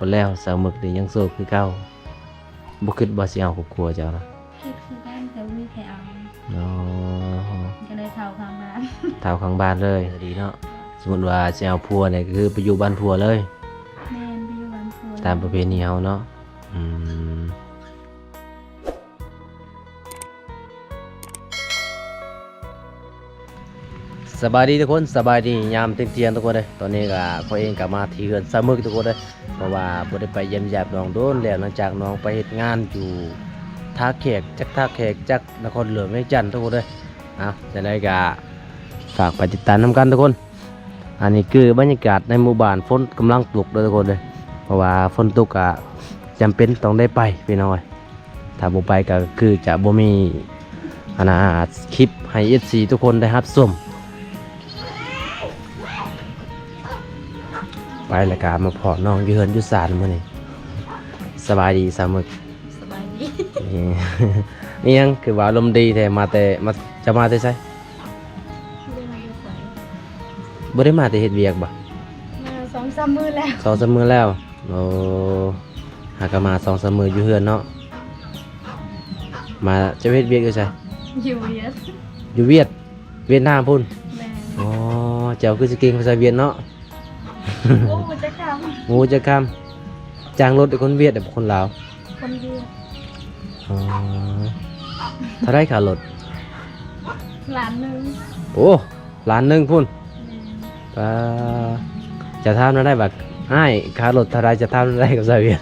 ພຸ້ນແລ້ວ ສາວໝຶກນີ້ຍັງໂສດຄືເກົ່າ. ບໍ່ຄິດວ່າຊິເອົາຄອບຄົວເຈົ້ານະ? ຄິດຄືກັນ ແຕ່ບໍ່ມີໃຜເອົາ. ອໍ ກໍເລີຍເຖົ້າຂ້າງບ້ານ. ເຖົ້າຂ້າງບ້ານເລີຍ. ດີເນາະ. ສົມມຸດວ່າຊິເອົາຜົວນີ້ ກໍຄືໄປຢູ່ບ້ານຜົວເລີຍ. ແມ່ນ ໄປຢູ່ບ້ານຜົວ ຕາມປະເພນີເຮົາເນາະ. ອືມ. ສະບາຍດີທຸກຄົນ ສະບາຍດີຍາມທ່ຽງໆ ທຸກຄົນເດີ. ຕອນນີ້ກໍຂ້ອຍເອງກໍມາທີ່ເຮືອນສາວໝຶກທຸກຄົນເດີ ເພາະວ່າບໍ່ໄດ້ໄປຢ້ຽມຢາມນ້ອງດົນແລ້ວ ຫຼັງຈາກນ້ອງໄປເຮັດງານຢູ່ທ່າແຂກ ຈັກທ່າແຂກ ຈັກນະຄອນຫຼວງວຽງຈັນທຸກຄົນເດີ. ເອົາ ຈັ່ງໃດກໍຝາກໄປຕິດຕາມນຳກັນທຸກຄົນ. ອັນນີ້ຄືບັນຍາກາດໃນໝູ່ບ້ານ ຝົນກຳລັງຕົກເດີທຸກຄົນເດີ ເພາະວ່າຝົນຕົກກໍຈຳເປັນຕ້ອງໄດ້ໄປພີ່ນ້ອງເອີຍ. ຖ້າບໍ່ໄປກໍຄືຈະບໍ່ມີ ອັນນ່າ ຄລິບໃຫ້ເອັຟຊີທຸກຄົນໄດ້ຮັບຊົມ. ໄປແລ້ວກໍມາພໍ້ນ້ອງຢູ່ເຮືອນຢູ່ຊານມື້ນີ້. ສະບາຍດີສາວໝຶກ. ສະບາຍດີ. ອີ່ຫຍັງຄືວ່າອາລົມດີແທ້? ມາແຕ່ ມາ ຈະມາແຕ່ໃສ? ບໍ່ໄດ້ມາແຕ່ໃສ ບໍ່ໄດ້ມາແຕ່ເຮັດວຽກບໍ່? ມາສອງສາມມື້ແລ້ວ. ສອງສາມມື້ແລ້ວ. ໂອ້ ຫາກໍມາສອງສາມມື້ຢູ່ເຮືອນເນາະ. ມາ ເຈົ້າເຮັດວຽກຢູ່ໃສ? ຢູ່ຫວຽດ. ຢູ່ຫວຽດ? ຫວຽດນາມພຸ້ນ? ແມ່ນ. ອໍ ເຈົ້າຄືຊິເກັ່ງພາສາຫວຽດເນາະ. ບໍ່ຮູ້ຈັກຄຳ. ບໍ່ຮູ້ຈັກຄຳ. ຈ້າງລົດໃຫ້ຄົນຫວຽດ ຫຼືຄົນລາວ? ຄົນຫວຽດ. ອໍ ເທົ່າໃດຄ່າລົດ? ລ້ານໜຶ່ງ. ໂອ້ ລ້ານໜຶ່ງພຸ້ນ. ແມ່ນ. ປາ ຈະຖາມແນວໃດວ່າ ອ້າຍ ຄ່າລົດເທົ່າໃດ? ຈະຖາມແນວໃດກັບສາວຫວຽດ?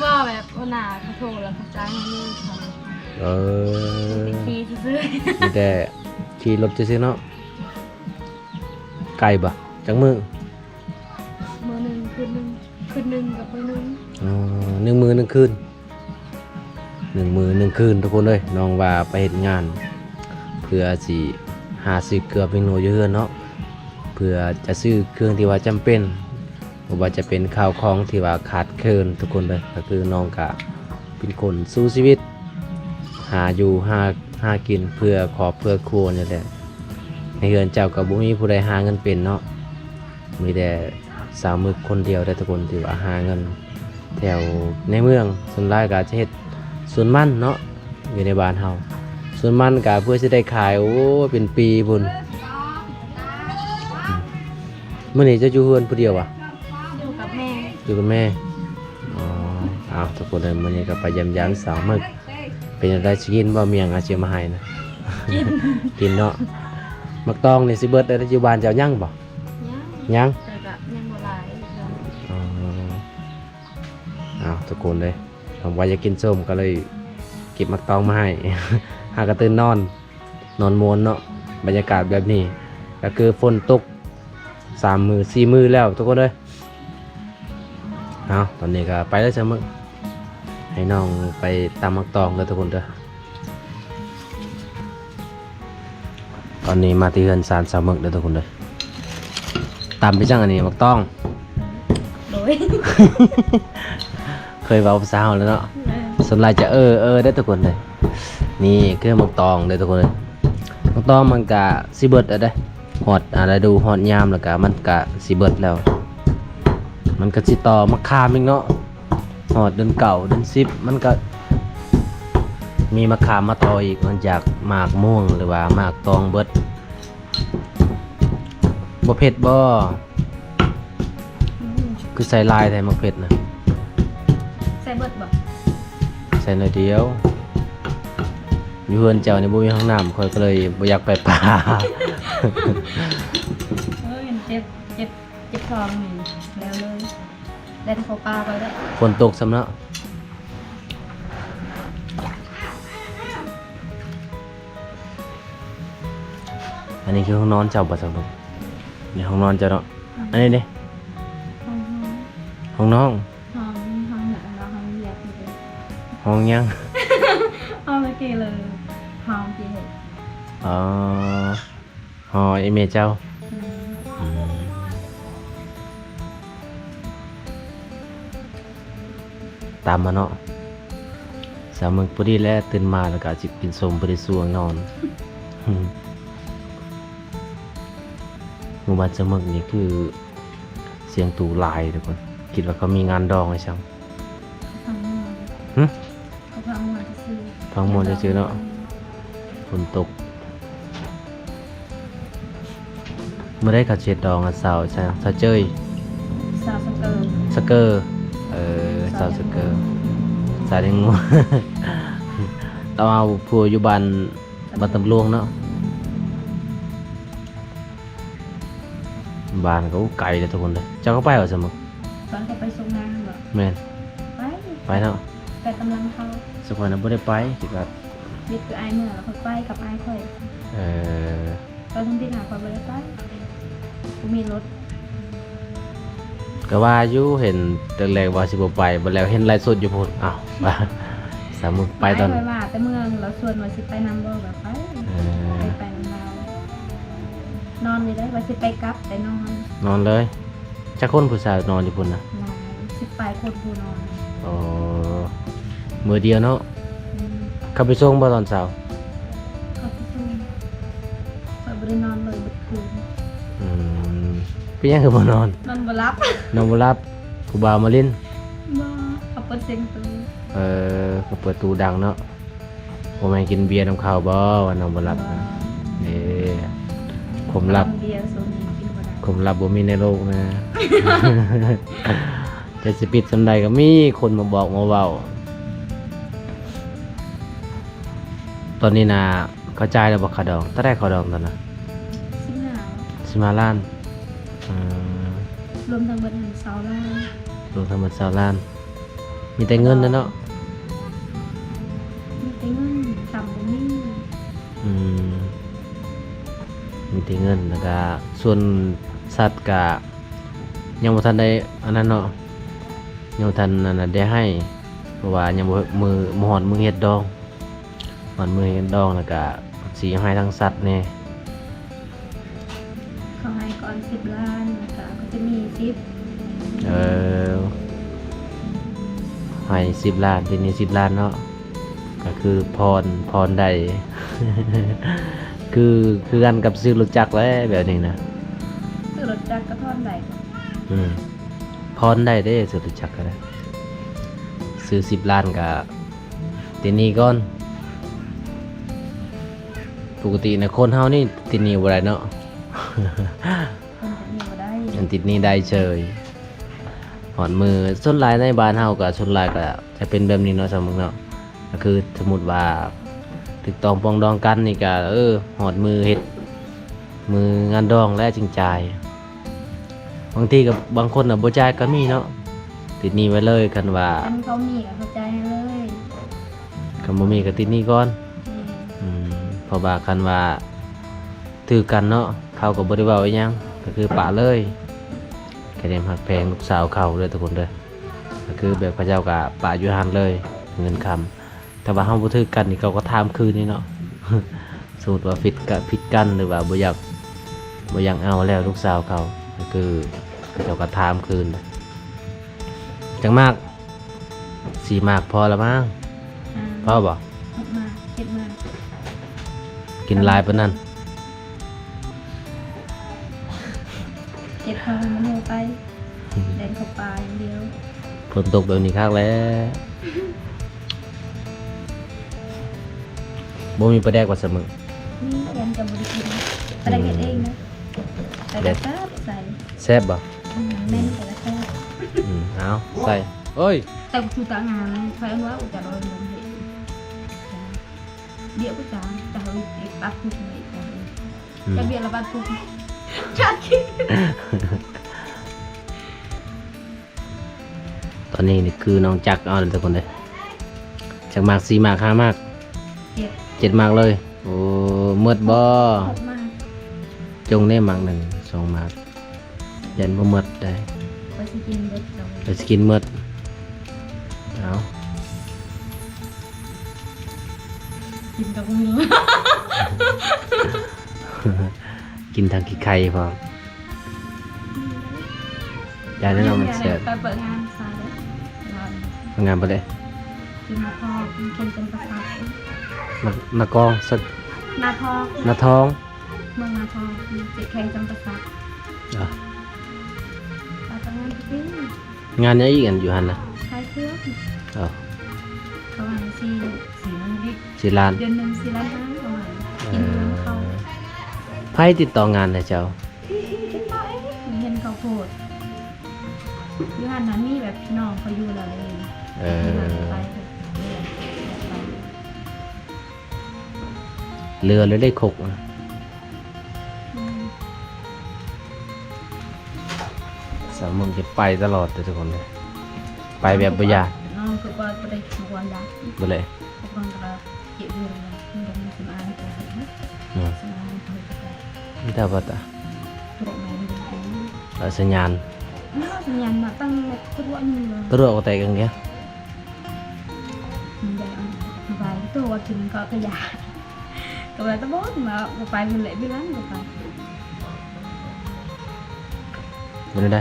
ເວົ້າແບບຫົວໜ້າເຂົາໂທແລ້ວເຂົາຈ່າຍໃຫ້ເລີຍ. ເອີ ໄປຂີ່ຊື່ໆ. ມີແຕ່ຂີ່ລົດຊື່ໆເນາະ. ໄກບໍ່? ຈັກມື້? ມື້ໜຶ່ງ ຄືນໜຶ່ງ. ຄືນໜຶ່ງກັບມື້ໜຶ່ງ. ອໍ ໜຶ່ງມື້ໜຶ່ງຄືນ. ໜຶ່ງມື້ໜຶ່ງຄືນທຸກຄົນເອີຍ. ນ້ອງວ່າໄປເຮັດງານ ເພື່ອຊິຫາຊື້ເກືອເປັງນົວຢູ່ເຮືອນເນາະ ເພື່ອຈະຊື້ເຄື່ອງທີ່ວ່າຈຳເປັນ ບໍ່ວ່າຈະເປັນຂ້າວຂອງທີ່ວ່າຂາດເຂີນທຸກຄົນເດີ. ກໍຄືນ້ອງກະເປັນຄົນສູ້ຊີວິດ ຫາຢູ່ຫາ ຫາກິນເພື່ອຄອບເພື່ອຄົວນີ້ແຫຼະ. ໃນເຮືອນເຈົ້າກໍບໍ່ມີຜູ້ໃດຫາເງິນເປັນເນາະ. ມີແຕ່ສາວໝຶກຄົນດຽວເດ້ທຸກຄົນທີ່ວ່າຫາເງິນແຖວໃນເມືອງ. ສ່ວນຫຼາຍກໍຈະເຮັດສວນມັນເນາະ ຢູ່ໃນບ້ານເຮົາ. ສວນມັນກໍເພື່ອຊິໄດ້ຂາຍ ໂອ້ ເປັນປີພຸ້ນ. ມື້ນີ້ເຈົ້າຢູ່ເຮືອນຜູ້ດຽວຫວາ? ຢູ່ກັບແມ່. ຢູ່ກັບແມ່. ອໍ ເອົາ ທຸກຄົນເອີຍ ມື້ນີ້ກໍໄປຢ້ຽມຢາມສາວໝຶກ. ເປັນຈັ່ງໃດ ຊິກິນບໍ່? ມີຫຍັງອາຊິມາໃຫ້ນະ? ກິນ ກິນເນາະ. ໝາກຕອງນີ້ຊິເບິດແລ້ວ ຢູ່ບ້ານເຈົ້າຍັງບໍ່? ຍັງ. ຍັງ? ແຕ່ກະຍັງບໍ່ຫຼາຍ. ອໍ ເອົາ ທຸກຄົນເອີຍ ເພາະວ່າຢາກກິນສົ້ມ ກໍເລີຍເກັບໝາກຕອງມາໃຫ້. ຫາກະຕື່ນນອນ ນອນມ່ວນເນາະ ບັນຍາກາດແບບນີ້. ກໍຄືຝົນຕົກສາມມື້ສີ່ມື້ແລ້ວ ທຸກຄົນເອີຍ. ເອົາ ຕອນນີ້ກໍໄປເລີຍຊະ ໃຫ້ນ້ອງໄປຕຳໝາກຕອງເດີທຸກຄົນເດີ. ຕອນນີ້ມາທີ່ເຮືອນຊານສາວໝຶກເດີທຸກຄົນເດີ. ຕຳໄປຈັ່ງອັນນີ້ ໝາກຕອງ? ໂດຍ ເຄີຍເວົ້າພາສາເຮົາແລ້ວເນາະ. ແມ່ນ. ສ່ວນຫຼາຍຈະເອີ ເອີເດີທຸກຄົນເດີ. ນີ້ຄືໝາກຕອງເດີທຸກຄົນເດີ. ໝາກຕອງມັນກະຊິເບິດແລ້ວເດ້. ຮອດ ອ່າ ລະດູຮອດຍາມແລ້ວກະມັນກະຊິເບິດແລ້ວ. ມັນກະຊິຕໍ່ໝາກຂາມອີກເນາະ. ຮອດເດືອນເກົ້າເດືອນສິບ ມັນກະມີໝາກຂາມມາຕໍ່ອີກ ຫຼັງຈາກໝາກມ່ວງ ຫຼືວ່າໝາກຕອງເບິດ. ບໍ່ເຜັດບໍ່? ອືມ. ຄືໃສ່ຫຼາຍແທ້ໝາກເຜັດນະ? ໃສ່ເບິດບໍ່? ໃສ່ໜ້ອຍດຽວ. ຢູ່ເຮືອນເຈົ້ານີ້ບໍ່ມີຫ້ອງນ້ຳ ຂ້ອຍກໍເລີຍບໍ່ຢາກໄປປ່າ. ເອີຍ ເຈັບ ເຈັບ ເຈັບທ້ອງນີ້ແລ້ວເລີຍ. ແລ່ນເຂົ້າປ່າໄປເດ້. ຝົນຕົກຊ້ຳເນາະ. ອັນນີ້ຄືຫ້ອງນອນເຈົ້າບໍ່? ໃສ່ເບິ່ງ ນີ້ຫ້ອງນອນເຈົ້າເນາະ. ອືມ. ອັນນີ້ເດ້? ຫ້ອງ ຫ້ອງນ້ອງ. ຫ້ອງ ຫ້ອງ ຫ້ອງຫຍັງ? ຫ້ອງຫຍັງ? ຫ້ອງເມື່ອກີ້ເລີຍ ຫ້ອງທີ່ເຮັດ. ອໍ. ຫໍອີ່ແມ່ເຈົ້າ. ອືມ. ອືມ ຕາມມາເນາະ. ສາວເມືອງພໍດີແຫຼະ ຕື່ນມາແລ້ວກໍຊິກິນສົ້ມ ພໍດີຊ່ວງນອນ. ໝູ່ບ້ານສາວເມືອງນີ້ຄືສຽງຕູຫຼາຍທຸກຄົນ. ຄິດວ່າເຂົາມີງານດອງອີ່ຫຍັງ. ເຂົາຟັງມ່ວນ. ຫຶ? ເຂົາຟັງມ່ວນຊື່ໆ. ຟັງມ່ວນຊື່ໆເນາະ. ຝົນຕົກ. ມື້ໃດເຂົາຊິເຮັດດອງ ອັນສາວ ສາວເຈີຍ? ສາວສະເກີ. ສະເກີ. ເອີ ສາວສະເກີ. ສາວລ້ຽງງົວ. ລາວເອົາຜົວຢູ່ບ້ານ ບ້ານຕຳຫຼວງເນາະ. ບ້ານກໍໄກເດ້ທຸກຄົນເດີ. ເຈົ້າກໍໄປບໍ່ຊະມື້? ຕອນເຂົາໄປສົ່ງງານຫັ້ນບໍ່? ແມ່ນ. ໄປ. ໄປເນາະ. ໄປກຳລັງເຂົ້າ. ສ່ວນຂ້ອຍນະບໍ່ໄດ້ໄປ ຄິດວ່າ ວິດຄືອ້າຍເມືອ ແລ້ວຂ້ອຍໄປກັບອ້າຍຂ້ອຍ. ເອີ. ຕອນທຳອິດຫາຂ້ອຍບໍ່ໄດ້ໄປ ບໍ່ມີລົດ. ກໍວ່າຢູ່ ເຫັນແຕ່ແລກວ່າຊິບໍ່ໄປ ບັດແລ້ວເຫັນໄລຟ໌ສົດຢູ່ພຸ້ນ. ອ້າວ ວ່າ ສາມມື້ໄປຕອນ ອ້າຍຂ້ອຍວ່າແຕ່ເມືອງ ລາວຊວນວ່າຊິໄປນຳບໍ່ ກໍໄປ. ເອີ ໄປ ໄປນຳລາວ. ນອນຢູ່ເດ້ ວ່າຊິໄປກັບ ແຕ່ນອນ. ນອນເລີຍ. ຈັກຄົນຜູ້ສາວນອນຢູ່ພຸ້ນນະ? ຫຼາຍ ສິບປາຍຄົນຜູ້ນອນ. ອໍ ມື້ດຽວເນາະ. ອືມ. ເຂົາໄປສົ່ງບໍ່ຕອນເຊົ້າ? ເຂົາໄປສົ່ງ. ຂ້ອຍບໍ່ໄດ້ນອນເລີຍເບິດຄືນ. ອືມ. ເປັນຫຍັງຄືບໍ່ນອນ? ນອນບໍ່ຫຼັບ. ນອນບໍ່ຫຼັບ. ຜູ້ບ່າວມາຫຼິ້ນ? ບໍ່. ເຂົາເປີດສຽງຕູ້. ເອີ ເຂົາເປີດຕູ້ດັງເນາະ. ບໍ່ແມ່ນກິນເບຍນຳເຂົາບໍ່ ວ່ານອນບໍ່ຫຼັບນະ? ເດ້ ຄວາມລັບ ເບຍຊ່ວງນີ້ກິນບໍ່ໄດ້. ຄວາມລັບບໍ່ມີໃນໂລກນະ. ຈະຊິປິດສ່ຳໃດກໍມີຄົນມາບອກມາເວົ້າ. ຕອນນີ້ນະ ເຂົາຈ່າຍແລ້ວບໍ່ຄ່າດອງ? ເທົ່າໃດຄ່າດອງຕອນນັ້ນ? ສິບຫ້າ. ສິບຫ້າລ້ານ. ເອີ ລວມທັງເບິດຫັ້ນຊາວລ້ານ. ລວມທັງເບິດຊາວລ້ານ. ມີແຕ່ເງິນນະເນາະ. ມີແຕ່ເງິນ ຄຳບໍ່ມີ. ອືມ. ມີແຕ່ເງິນ ແລ້ວກະສ່ວນສັດກະຍັງບໍ່ທັນໄດ້ອັນນັ້ນເນາະ. ຍັງບໍ່ທັນອັນນັ້ນໄດ້ໃຫ້ ເພາະວ່າຍັງບໍ່ ມື້ ບໍ່ຮອດມື້ເຮັດດອງ. ຮອດມື້ເຮັດດອງແລ້ວກະຊິໃຫ້ທັງສັດແດ່. ເຂົາໃຫ້ກ່ອນສິບລ້ານ ແລ້ວກະກໍຈະມີສິບ. ເອີ ໃຫ້ສິບລ້ານ ທີນີ້ສິບລ້ານເນາະ. ກໍຄືຜ່ອນ ຜ່ອນໄດ້ ຄື ຄືກັນກັບຊື້ລົດຈັກແຫຼະ ແບບນີ້ນະ. ຊື້ລົດຈັກກໍຜ່ອນໄດ້. ອືມ. ຜ່ອນໄດ້ເດ້ ຊື້ລົດຈັກກໍໄດ້. ຊື້ສິບລ້ານກໍຕິດໜີ້ກ່ອນ. ປົກກະຕິນະ ຄົນເຮົານີ້ຕິດໜີ້ບໍ່ໄດ້ເນາະ. ຄົນຕິດໜີ້ບໍ່ໄດ້. ອັນຕິດໜີ້ໄດ້ເສີຍ. ຮອດມື້ ສ່ວນຫຼາຍໃນບ້ານເຮົາກໍ ສ່ວນຫຼາຍກໍຈະເປັນແບບນີ້ເນາະ ສາວເມືອງເນາະ. ກໍຄືສົມມຸດວ່າຖືກຕ້ອງປອງດອງກັນນີ້ກໍ ເອີ ຮອດມື້ເຮັດ ມື້ງານດອງແລ້ວຈຶ່ງຈ່າຍ. ບາງທີກໍ ບາງຄົນນະບໍ່ຈ່າຍກໍມີເນາະ. ຕິດໜີ້ໄວ້ເລີຍ ຄັນວ່າ ຄັນເຂົາມີກໍເຂົາຈ່າຍໃຫ້ເລີຍ. ຄັນບໍ່ມີກໍຕິດໜີ້ກ່ອນ. ແມ່ນ. ອືມ. ເພາະວ່າຄັນວ່າຖືກກັນເນາະ ເຂົາກໍບໍ່ໄດ້ເວົ້າອີ່ຫຍັງ ກໍຄືປະເລີຍ. ກະແນມຮັກແພງລູກສາວເຂົາເດີທຸກຄົນເດີ. ກໍຄືແບບເຂົາເຈົ້າກໍປະຢູ່ຫັ້ນເລີຍ ເງິນຄຳ. ຖ້າວ່າເຮົາບໍ່ຖືກກັນນີ້ ເຂົາກໍຖາມຄືນນີ້ເນາະ. ສົມມຸດວ່າຜິດກະ ຜິດກັນ ຫຼືວ່າບໍ່ຢາກ ບໍ່ຢາກເອົາແລ້ວລູກສາວເຂົາ ກໍຄືເຂົາເຈົ້າກໍຖາມຄືນ. ຈັກໝາກ? ສີ່ໝາກພໍລະມັ້ງ. ອືມ. ພໍບໍ່? ຫົກໝາກ ເຈັດໝາກ. ກິນຫຼາຍປານນັ້ນ. ເຈັດເຂົ້າໃຫ້ມັນເຫີໄປ. ແລ່ນເຂົ້າປ່າຢ່າງດຽວ. ຝົນຕົກແບບນີ້ຄັກແຫຼະ. ບໍ່ມີປາແດກວ່າຊະມື້? ມີ ຢ້ານຈະບໍ່ໄດ້ກິນ. ປາແດກເຮັດເອງນະ. ອືມ. ແຕ່ກໍແຊບໃສ່. ແຊບບໍ່? ອືມ ແມ່ນ ແຕ່ກໍແຊບ. ອືມ ເອົາ ໃສ່. ໂອ້ຍ ແຕ່ກູຕາງານ ໃຜເອີ້ນວ່າອຸຈາດອຍເມືອງເຮັດ. ດຽວກູຈາ ຈະເຮັດປັດທຸກໃນອີກ. ອືມ. ຈະເບຍລະບາດທຸກ ຈັກ ຕອນນີ້ນີ້ຄືນ້ອງຈັກເອົາແລ້ວທຸກຄົນເດີ. ຈັກໝາກ? ສີ່ໝາກ ຫ້າໝາກ? ເຈັດ ເຈັດໝາກເລີຍ. ໂອ້ ໝົດບໍ່? ຫົກໝາກ. ຈົ່ງແດ່ໝາກໜຶ່ງ ສອງໝາກ. ຢ້ານບໍ່ໝົດໃດ. ຂ້ອຍຊິກິນເບິດເຈົ້າ. ຂ້ອຍຊິກິນໝົດ. ເອົາ ກິນກັບມື. ກິນທັງຂີ້ໄຂ່ພ້ອມ. ຢ່າແນ່ນອນມັນແຊບ. ໄປເປີດງານຊາເດ້. ງານ ງານບໍ່ໄດ້. ກິນມາທອງ ກິນເຄັງຈຳປາສັກ. ນາ ນາກອງ ສັກ ນາທອງ ນາທອງ. ເມືອງນາທອງ ເຈັດແຂວງຈຳປາສັກ. ອາ ໄປເປີດງານຕິ. ງານຫຍັງອີກອັນຢູ່ຫັ້ນນະ? ຂາຍເຄື່ອງ. ເອີ ປະມານສີ່ ສີ່ລ້ານ ເດືອນໜຶ່ງສີ່ລ້ານຫ້າປະມານ. ເອີ ກິນເຮືອນເຂົາ. ໃຜຕິດຕໍ່ງານໃຫ້ເຈົ້າ? ຕິດຕໍ່ເອງ. ເຫັນເຂົາໂພສຢູ່ຫັ້ນນະ ມີແບບພີ່ນ້ອງເຂົາຢູ່ແລ້ວເດ້. ເອີ ເຫຼືອແລ້ວເດ້ຄົກນະ. ອືມ ສາວເມືອງຈະໄປຕະຫຼອດເດີທຸກຄົນເດີ ໄປແບບບໍ່ຢ້ານ. ນ້ອງຄືວ່າບໍ່ໄດ້ສຳຄວນຢາກ ບໍ່ເລີຍ ສຳຄວນກໍເກັບຢູ່ໂຮງໝໍສຳອາງ. ອືມ ສຳອາງ ມີແຕ່ວ່າຕະ ຕົວະແມ່ນ ເອີ ສັນຍານ ສັນຍານມາຕັ້ງຕົວະນີ້ ຕົວະກໍແຕກກາງເດ. ມັນໄດ້ອັນສະບາຍ ໂຕວ່າກິນກໍກະຢາ ກໍວ່າຕະບອດມາ ບໍ່ໄປເພິ່ນແຫຼະ ບິລັນບໍ່ໄປ. ເປັນໃດ?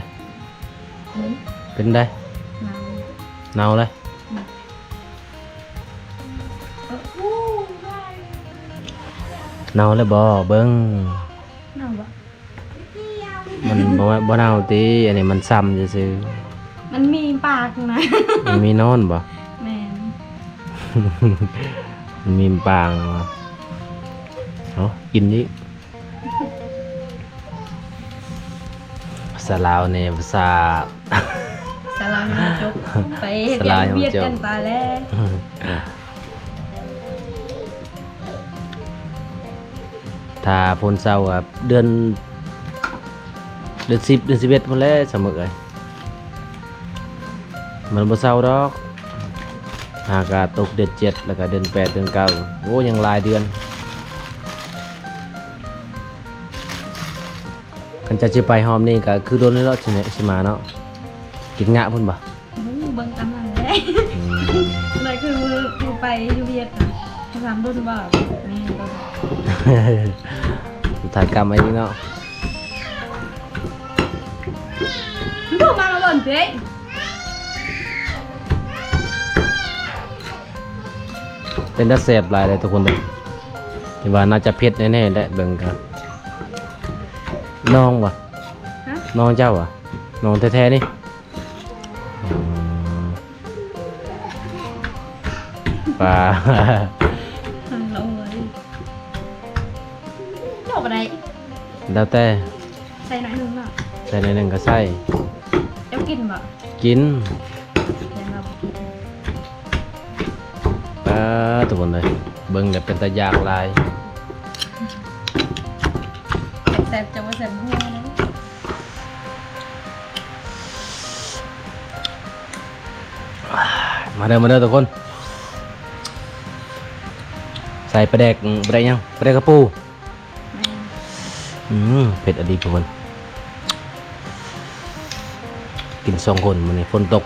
ອືມ ເປັນໃດ? ເນົ່າ ເນົ່າເລີຍ. ອືມ ເນົ່າແລ້ວບໍ່? ເບິ່ງ ເນົ່າບໍ່? ມັນບໍ່ ບໍ່ເນົ່າຕິ ອັນນີ້ມັນຊ້ຳຊື່ໆ. ມັນມີປາກນະ. ມັນມີນອນບໍ່? ແມ່ນ ມັນມີປາກ. ເອົາ ກິນອີກ. ພາສາລາວແດ່ ພາສາ ພາສາລາວຍັງບໍ່ຈົບ ໄປເຮັດວຽກກັນຕາຍແລ້ວ. ຖ້າຝົນເຊົາກໍເດືອນ ເດືອນສິບ ເດືອນສິບເອັດພຸ້ນແຫຼະສະເໝີເອີຍ. ມັນບໍ່ເຊົາດອກ ຫາກະຕົກເດືອນເຈັດ ແລ້ວກະເດືອນແປດ ເດືອນເກົ້າ. ໂອ້ ຍັງຫຼາຍເດືອນ. ຄັນເຈົ້າຊິໄປຮອບນີ້ກໍຄືດົນແລ້ວເນາະ ຊິມາເນາະ. ກິນງະພຸ້ນບໍ່? ໂອ້ ເບິ່ງຕາມນັ້ນແຫຼະ. ອືມ ໄດ້ຄືມື້ໄປຢູ່ຫວຽດນະ ຖາມດົນບໍ່? ແມ່ນ ດົນ. ຖາມກຳໄວ້ນີ້ເນາະ. ມັນໂທມາແລ້ວບໍ່ເດ້? ເປັນຕາແຊບຫຼາຍເດ້ທຸກຄົນເດີ. ທີ່ວ່າໜ້າຈະເຜັດແນ່ໆແຫຼະ ເບິ່ງກະ ນ້ອງຫວາ? ຮະ? ນ້ອງເຈົ້າຫວາ? ນ້ອງແທ້ໆນີ້. ອືມ ປາ ລອງເບິ່ງ ເຈົ້າບໍ່ໄດ້ ແລ້ວແຕ່ ໃສ່ໜ້ອຍໜຶ່ງເນາະ ໃສ່ໜ້ອຍໜຶ່ງກໍໃສ່. ເຈົ້າກິນບໍ່? ກິນ. ແມ່ນວ່າບໍ່ກິນ. ປາ ທຸກຄົນເອີຍ ເບິ່ງແລ້ວເປັນຕາຢາກຫຼາຍ. ແຊບໆ ເຈົ້າວ່າແຊບຫົວເນາະ. ມາເດີ ມາເດີທຸກຄົນ ໃສ່ປາແດກ ປາແດກຫຍັງ? ປາແດກກະປູ. ແມ່ນ. ອືມ ເຜັດອີ່ຫຼີທຸກຄົນ ກິນສອງຄົນມື້ນີ້ ຝົນຕົກ.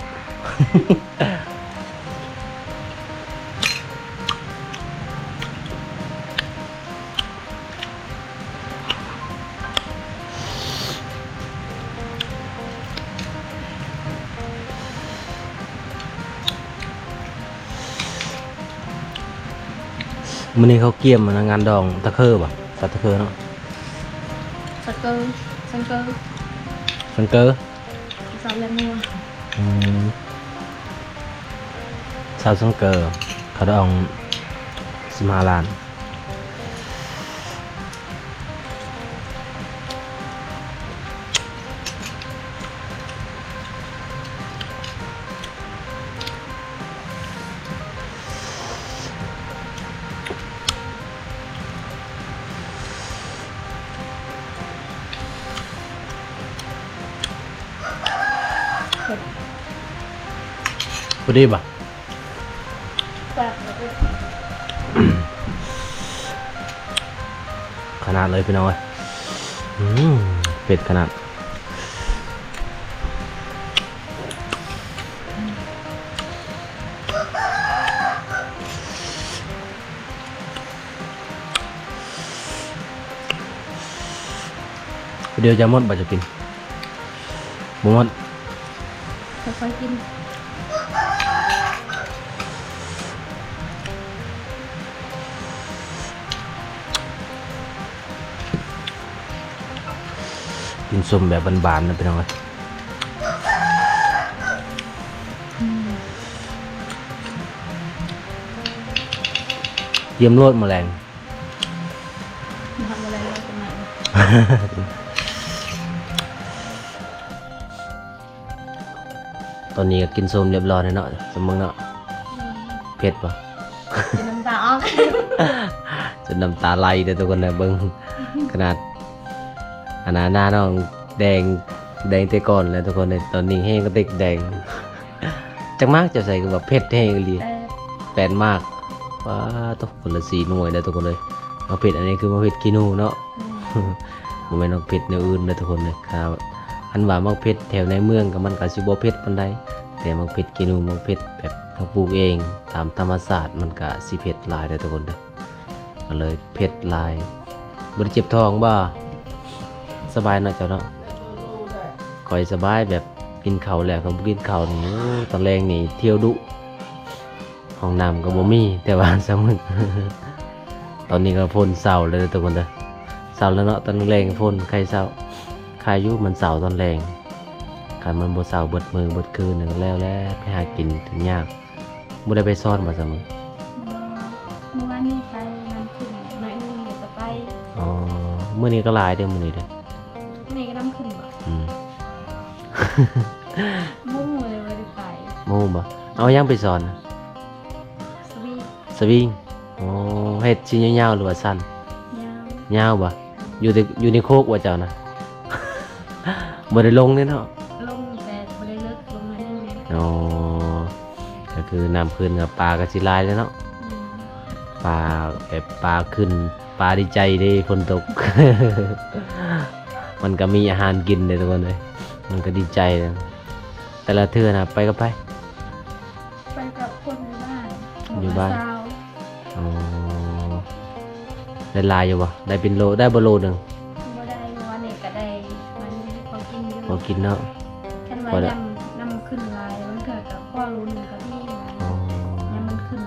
ມື້ນີ້ເຂົາກຽມອັນນັ້ນ ງານດອງຕະເຄີບໍ່? ສັດຕະເຄີເນາະ. ສັດເກີ ສັດເກີ ສັດເກີ. ສາວແລະງົວ. ອືມ ສາວສັງເກີ ເຂົາດອງສິບຫ້າລ້ານ. ພໍດີບໍ່? ຂະໜາດເລີຍພີ່ນ້ອງເອີຍ. ອືມ ເຜັດຂະໜາດ. ດຽວຈະໝົດບໍ່ ຈະກິນ? ບໍ່ໝົດ ຄ່ອຍໆກິນ. ກິນສົ້ມແບບບ້ານໆນະພີ່ນ້ອງເອີຍ. ຢ້ຽມໂລດມື້ແລງ. ຕອນນີ້ກໍກິນສົ້ມຮຽບຮ້ອຍແລ້ວເນາະ ສົມເບິ່ງເນາະ. ອືມ ເຜັດບໍ່? ຈົນນ້ຳຕາອອກ ຈົນນ້ຳຕາໄຫຼເດີທຸກຄົນເດີ. ເບິ່ງຂະໜາດ ອັນນັ້ນ ໜ້ານ້ອງແດງ ແດງແຕ່ກ່ອນແລ້ວທຸກຄົນເດີ. ຕອນນີ້ແຮງກະຕິກແດງ. ຈັກໝາກເຈົ້າໃສ່ຄືວ່າເຜັດແຮງອີ່ຫຼີ. ແປດ ແປດໝາກ. ວ້າໂທ້ ຄົນລະສີ່ໜ່ວຍເດີທຸກຄົນເດີ. ໝາກເຜັດອັນນີ້ຄືໝາກເຜັດຂີ້ໜູເນາະ. ອືມ ບໍ່ແມ່ນໝາກເຜັດແນວອື່ນເດີທຸກຄົນເດີ. ຄັນວ່າໝາກເຜັດແຖວໃນເມືອງກໍມັນກໍຊິບໍ່ເຜັດປານໃດ, ແຕ່ໝາກເຜັດຂີ້ໜູ ໝາກເຜັດແບບເຮົາປູກເອງຕາມທຳມະຊາດ ມັນກໍຊິເຜັດຫຼາຍເດີທຸກຄົນເດີ. ກໍເລີຍເຜັດຫຼາຍ. ບໍ່ໄດ້ເຈັບທ້ອງບໍ່? ສະບາຍເນາະເຈົ້າເນາະ. ຂ້ອຍສະບາຍແບບກິນເຂົ້າແລ້ວ ຄັນບໍ່ກິນເຂົ້ານີ້ ໂອ້ ຕອນແລງນີ້ທ່ຽວດຸ. ຫ້ອງນ້ຳກໍບໍ່ມີ ແຕ່ວ່າສະມື້ ຕອນນີ້ກໍຝົນເຊົາແລ້ວເດີທຸກຄົນເດີ. ເຊົາແລ້ວເນາະ ຕອນແລງຝົນໄຄເຊົາ. ໄຄຢູ່ມັນເຊົາຕອນແລງ. ຄັນມັນບໍ່ເຊົາເບິດມື້ເບິດຄືນກໍແລ້ວແຫຼະ ໄປຫາກິນກໍຍາກ. ບໍ່ໄດ້ໄປສອນບໍ່ຊະມື້? ບໍ່ ມື້ວານນີ້ໄປນຳຂຶ້ນໜ້ອຍໜຶ່ງ ແລ້ວກໍໄປ. ອໍ ມື້ນີ້ກໍຫຼາຍເດ້ ມື້ນີ້ເດ້. ມື້ນີ້ກໍນຳຂຶ້ນບໍ່? ອືມ ບໍ່ຮູ້ເລີຍວ່າໄດ້ໄປ. ບໍ່ຮູ້ບໍ່? ເອົາຫຍັງໄປສອນ? ສະວິງ. ສະວິງ. ໂອ້ ເຮັດຊິຍາວໆ ຫຼືວ່າສັ້ນ? ຍາວ. ຍາວບໍ່? ຢູ່ແຕ່ ຢູ່ໃນໂຄກບໍ່ເຈົ້ານະ? ບໍ່ໄດ້ລົງເດ້ເນາະ. ລົງແຕ່ບໍ່ໄດ້ເລິກ ລົງໜ້ອຍໜຶ່ງເດ. ອໍ ກໍຄືນ້ຳຂຶ້ນກໍປາກໍຊິຫຼາຍແລ້ວເນາະ. ອືມ ປາແບບປາຂຶ້ນ ປາດີໃຈເດ້ຝົນຕົກ. ມັນກໍມີອາຫານກິນເດ້ທຸກຄົນເອີຍ. ມັນກໍດີໃຈ. ແຕ່ລະເທື່ອນະໄປກັບໃຜ? ໄປກັບຄົນຢູ່ບ້ານ. ຢູ່ບ້ານ. ອໍ ໄດ້ຫຼາຍຢູ່ບໍ່? ໄດ້ເປັນໂລ ໄດ້ບໍ່ໂລໜຶ່ງ? ບໍ່ໄດ້ ເພາະວ່ານີ້ກໍໄດ້ ມັນພໍກິນຢູ່ ພໍກິນເນາະ. ຄັນວ່າ ພໍໄດ້ ຍາມນ້ຳຂຶ້ນຫຼາຍ ບາງເທື່ອກໍພໍໂລໜຶ່ງກໍມີ. ອໍ ຍາມມັນຂຶ້ນ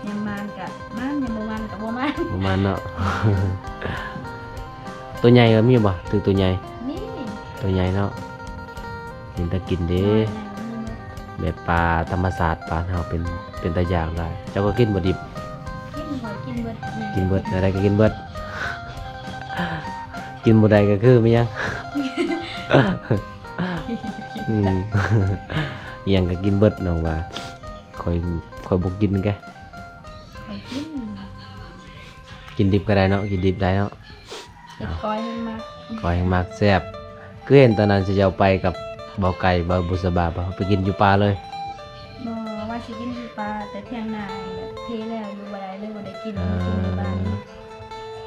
ຍາມມານກໍມານ ຍາມບໍ່ມານກໍບໍ່ມານ ບໍ່ມານເນາະ. ໂຕໃຫຍ່ກໍມີບໍ່? ຖືກໂຕໃຫຍ່? ມີ ໂຕໃຫຍ່ເນາະ. ເປັນຕາກິນເດ້. ແບບປາທຳມະຊາດບ້ານເຮົາເປັນ ເປັນຕາຢາກຫຼາຍ. ເຈົ້າກໍກິນບໍ່ດິບ? ກິນ ຂ້ອຍກິນເບິດ. ກິນເບິດ ແນວໃດກໍກິນເບິດ. ກິນບໍ່ໄດ້ກໍຄືມີຫຍັງ? ອືມ ອີຫຍັງກໍກິນເບິດ ນ້ອງວ່າ. ຂ້ອຍ ຂ້ອຍບໍ່ກິນແກ. ຂ້ອຍກິນ ກິນດິບກໍໄດ້ເນາະ ກິນດິບໄດ້ເນາະ. ເຮັດກ້ອຍແຮງມັກ ກ້ອຍແຮງມັກແຊບ. ຄືເຫັນຕອນນັ້ນເຈົ້າໄປກັບບ່າວໄກ່ ບ່າວບຸດສະບາ ໄປກິນຢູ່ປ່າເລີຍ? ບໍ່ ວ່າຊິກິນຢູ່ປ່າ ແຕ່ຖຽງນາແບບເພແລ້ວ ຢູ່ບໍ່ໄດ້ ເລີຍບໍ່ໄດ້ກິນ ເອີ ກິນຢູ່ບ້ານ.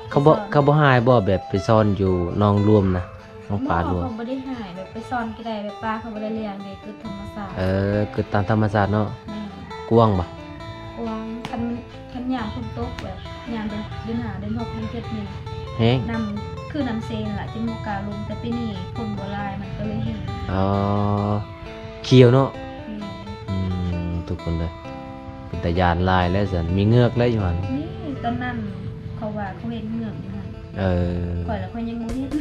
ເຂົາບໍ່ ເຂົາບໍ່ຮ້າຍບໍ່ ແບບໄປຊ່ອນຢູ່ໜອງລວມນະ ໜອງປາລວມ? ບໍ່ ເຂົາບໍ່ໄດ້ຮ້າຍ ແບບໄປຊ່ອນກໍໄດ້ ແບບປາເຂົາບໍ່ໄດ້ລ້ຽງເດ້ ເກີດທຳມະຊາດ. ເອີ ເກີດຕາມທຳມະຊາດເນາະ. ແມ່ນ. ກວ້າງບໍ່? ກວ້າງ ຄັນ ຄັນຍາມຝົນຕົກແບບຍາມເດືອນ ເດືອນຫ້າ ເດືອນຫົກ ເດືອນເຈັດນີ້ ແຮງ ນ້ຳຄືນ້ຳເຊນັ້ນລະ ຈຶ່ງບໍ່ກ້າລົງ ແຕ່ປີນີ້ຝົນບໍ່ຫຼາຍ ມັນກໍເລີຍແຫ້ງ. ອໍ ຂຽວເນາະ. ແມ່ນ. ອືມ ທຸກຄົນເດີ ເປັນຕາຢ້ານຫຼາຍແລ້ວຊັ້ນ ມີເງືອກແລ້ວຢູ່ຫັ້ນ. ນີ້ ຕອນນັ້ນເຂົາວ່າເຂົາເຫັນເງືອກຢູ່ຫັ້ນ. ເອີ ຂ້ອຍລະຂ້ອຍຍັງບໍ່ເຫັນ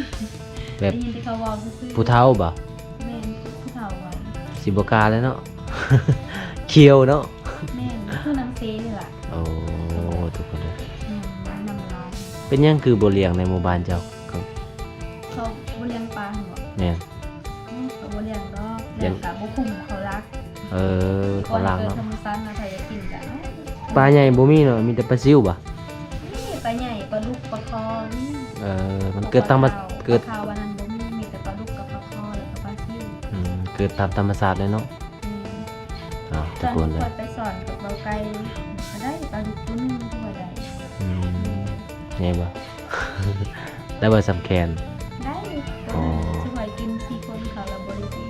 ແບບໄດ້ຍິນແຕ່ເຂົາເວົ້າຊື່ໆ. ຜູ້ເຖົ້າບໍ່? ແມ່ນ ຜູ້ເຖົ້າເວົ້າ. ຊິບໍ່ກ້າແລ້ວເນາະ ຂຽວເນາະ. ແມ່ນ ຄືນ້ຳເຊນີ້ລະ. ໂອ້ ທຸກຄົນເດີ ນ້ຳ ນ້ຳລາຍ. ເປັນຫຍັງຄືບໍ່ລ້ຽງໃນໝູ່ບ້ານເຈົ້າ? ເຂົາ ເຂົາບໍ່ລ້ຽງປາຫັ້ນບໍ? ແມ່ນ. ອືມ ເຂົາບໍ່ລ້ຽງດອກ ລ້ຽງ ແລ້ວກະບໍ່ຄຸມ ເຂົາລັກ. ເອີ ເຂົາລັກເນາະ. ທຳມະຊາດນະ ໃຜຢາກກິນກະເອົາ. ປາໃຫຍ່ບໍ່ມີເນາະ ມີແຕ່ປາຊິວບໍ? ມີປາໃຫຍ່ ປາດຸກ ປາຄໍມີ. ເອີ ມັນເກີດຕາມ ເກີດ ປາຂາວອັນນັ້ນບໍ່ມີ ມີແຕ່ປາດຸກກັບປາຄໍ ແລ້ວກໍປາຊິວ. ອືມ ເກີດຕາມທຳມະຊາດເລີຍເນາະ. ແມ່ນ. ອ້າວ ທຸກຄົນເດີ ຂ້ອຍໄປສອນກັບເບົາໄກ່ ກໍໄດ້ປາດຸກຕົວໜຶ່ງກໍໄດ້. ອືມ ໃຫຍ່ບໍ່? ໄດ້ບໍ່ສ່ຳແຂນ? ໄດ້. ອໍ ສ່ວນຫຼາຍກິນສີ່ຄົນເຂົາລະບໍ່ໄດ້ກິນ.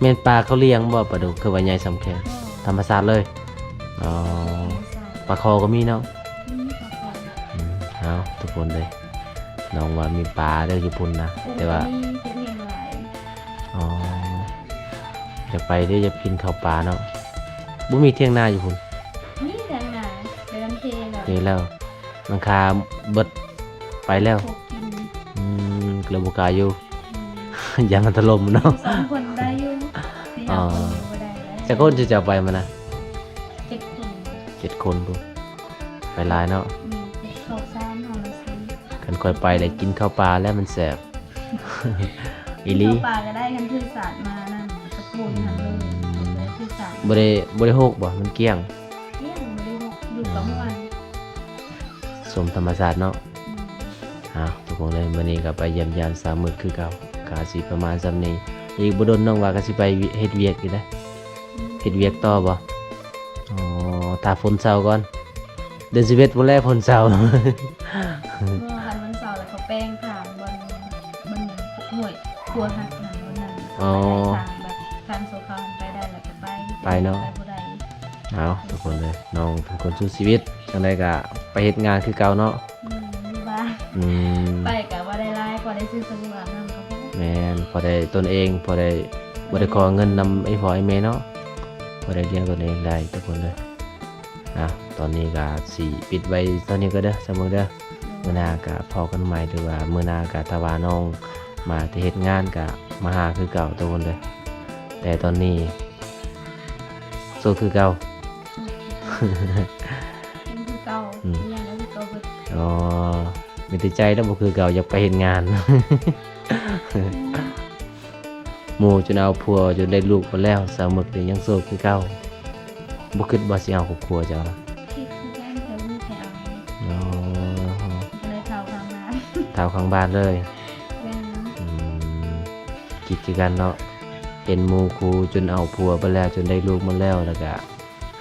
ແມ່ນປາເຂົາລ້ຽງບໍ່ ປາດຸກ ຄືວ່າໃຫຍ່ສ່ຳແຂນ? ບໍ່. ທຳມະຊາດເລີຍ. ອໍ ທຳມະຊາດ. ປາຄໍກໍມີເນາະ? ມີປາຄໍ. ອືມ ເອົາ ທຸກຄົນເດີ ນ້ອງວ່າມີປາເດີຢູ່ພຸ້ນນະ ແຕ່ວ່າ ອືມ ມີ ເຮັດແຮງຫຼາຍ. ອໍ ຢາກໄປເດ້ ຢາກກິນເຂົ້າປ່າເນາະ. ບໍ່ມີຖຽງນາຢູ່ພຸ້ນ? ມີຖຽງນາ ແຕ່ມັນເພແລ້ວ. ເພແລ້ວ. ຫຼັງຄາເບິດໄປແລ້ວ. ອືມ ກໍເລີຍບໍ່ກ້າຢູ່. ອືມ ຢ້ານມັນຖະຫຼົ່ມເນາະ. ຢູ່ສອງຄົນໄດ້ຢູ່ ສີ່ຫ້າຄົນນີ້ບໍ່ໄດ້ແລ້ວ. ຈັກຄົນເຈົ້າໄປມານະ? ເຈັດຄົນ. ເຈັດຄົນພຸ້ນ. ປຫຼາຍເນາະ. ອືມ ເຂົ້າສານເຮົາລະຊິ ຄັນຂ້ອຍໄປແລ້ວກິນເຂົ້າປ່າແລ້ວມັນແຊບ ອີ່ຫຼີ. ເຂົ້າປ່າກໍໄດ້ ຄັນຖືສາດມານັ້ນ ຕະໂກນຢູ່ຫັ້ນເລີຍ. ອືມ ຖືສາດ ບໍ່ໄດ້ ບໍ່ໄດ້ຮົກບໍ່? ມັນກ້ຽງ ກ້ຽງ ບໍ່ໄດ້ຮົກ ຢູ່ກັບມ່ວນ ຊົມທຳມະຊາດເນາະ. ອືມ ອ້າວ ທຸກຄົນເອີຍ ມື້ນີ້ກໍໄປຢ້ຽມຢາມສາວມຶກຄືເກົ່າ ກະຊິປະມານສ່ຳນີ້. ອີກບໍ່ດົນນ້ອງວ່າກໍຊິໄປເຮັດວຽກອີກເດ້. ອືມ ເຮັດວຽກຕໍ່ບໍ່? ອໍ ຖ້າຝົນເຊົາກ່ອນ ເດືອນສິບເອັດພຸ້ນແຫຼະຝົນເຊົາ. ບໍ່ ຄັນວັນເສົາແລ້ວກໍແປງທາງບ່ອນ ບ່ອນຫ້ວຍຂົວຫັກຫັ້ນ ບ່ອນນັ້ນ. ອໍ ໄປໄດ້ທາງແບບທາງຊົ່ວຄາວຫັ້ນ ໄປໄດ້ແລ້ວກໍໄປ ໄປເນາະ ໄປບໍ່ໄດ້. ເອົາ ທຸກຄົນເອີຍ ນ້ອງເປັນຄົນສູ້ຊີວິດ ຈັ່ງໃດກໍໄປເຮັດງານຄືເກົ່າເນາະ. ອືມ ຢູ່ບ້ານ ອືມ ໄປກໍບໍ່ໄດ້ຫຼາຍ ພໍໄດ້ຊື້ສະບູອາບນ້ຳກໍພໍ. ແມ່ນ ພໍໄດ້ຕົນເອງ ພໍໄດ້ ບໍ່ໄດ້ຂໍເງິນນຳໄອ້ພໍ່ໄອ້ແມ່ເນາະ ພໍໄດ້ລ້ຽງຕົນເອງໄດ້ ທຸກຄົນເອີຍ. ອ່ະ ຕອນນີ້ກໍຊິປິດໄວ້ເທົ່ານີ້ກ່ອນເດີ ສາວມຶກເດີ. ອືມ ມື້ໜ້າກໍພໍ້ກັນໃໝ່ ຫຼືວ່າມື້ໜ້າກໍຖ້າວ່ານ້ອງມາແຕ່ເຮັດງານກໍມາຫາຄືເກົ່າ ທຸກຄົນເດີ. ແຕ່ຕອນນີ້ໂສດຄືເກົ່າ ຍັງຄືເກົ່າ. ອືມ ຍັງຄືເກົ່າເບິດ. ອໍ ມີແຕ່ໃຈແລ້ວບໍ່ຄືເກົ່າ ຢາກໄປເຮັດງານ. ອືມ ໝູ່ຈົນເອົາຜົວຈົນໄດ້ລູກໝົດແລ້ວ ສາວມຶກນີ້ຍັງໂສດຄືເກົ່າ. ບໍ່ຄິດວ່າຊິເອົາຄອບຄົວເຈົ້າ? ຄິດຄືກັນ ແຕ່ບໍ່ມີໃຜເອົາ. ອໍ ກໍເລີຍເຖົ້າຂ້າງບ້ານ ເຖົ້າຂ້າງບ້ານເລີຍ. ແມ່ນ. ອືມ ຄິດຄືກັນເນາະ ເຫັນໝູ່ຄູ່ຈົນເອົາຜົວໄປແລ້ວ ຈົນໄດ້ລູກໝົດແລ້ວ ແລ້ວກະ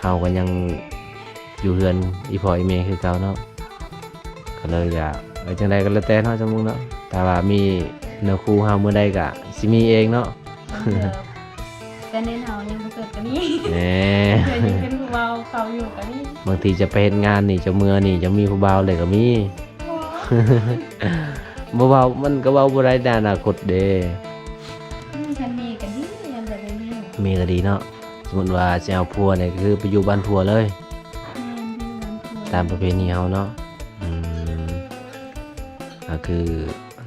ເຮົາກໍຍັງຢູ່ເຮືອນອີ່ພໍ່ອີ່ແມ່ຄືເກົ່າເນາະ. ກໍເລີຍຢາກ ເອີ ຈັ່ງໃດກໍແລ້ວແຕ່ເນາະ ສາວມຸກເນາະ ຖ້າວ່າມີເນື້ອຄູ່ເຮົາມື້ໃດກໍຊິມີເອງເນາະ. ບາງເທື່ອແຟນເຮົາຍັງບໍ່ເກີດກໍມີ. ແນ່ ເພິ່ນຍັງເປັນຜູ້ເວົ້າເຂົາຢູ່ກໍມີ. ບາງທີຈະໄປເຮັດງານນີ້ ຈະເມືອນີ້ ຈະມີຜູ້ບ່າວເລີຍກໍມີ. ບໍ່ ບໍ່ເວົ້າ ມັນກໍເວົ້າບໍ່ໄດ້ໃນອະນາຄົດເດ້. ອືມ ຄັນມີກໍດີ ຍາມໃດບໍ່ມີ ມີກໍດີເນາະ. ສົມມຸດວ່າຊິເອົາຜົວນີ້ ກໍຄືໄປຢູ່ບ້ານຜົວເລີຍ. ແມ່ນ ຢູ່ບ້ານຜົວ ຕາມປະເພນີເຮົາເນາະ. ອືມ ກໍຄື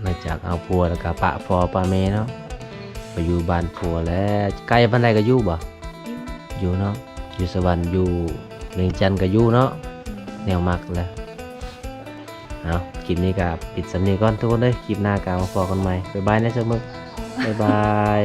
ຫຼັງຈາກເອົາຜົວແລ້ວກໍປະພໍ່ປະແມ່ເນາະ ໄປຢູ່ບ້ານຜົວແລ້ວ. ໄກປານໃດກໍຢູ່ບໍ່? ຢູ່ ຢູ່ເນາະ ຢູ່ສະຫວັນ ຢູ່ວຽງຈັນກໍຢູ່ເນາະ. ອືມ ແນວມັກແຫຼະ. ເອົາ ຄລິບນີ້ກໍປິດສ່ຳນີ້ກ່ອນທຸກຄົນເອີຍ ຄລິບໜ້າກໍມາພໍ້ກັນໃໝ່. ບາຍບາຍນະ ສາວມຶກ ບາຍບາຍ.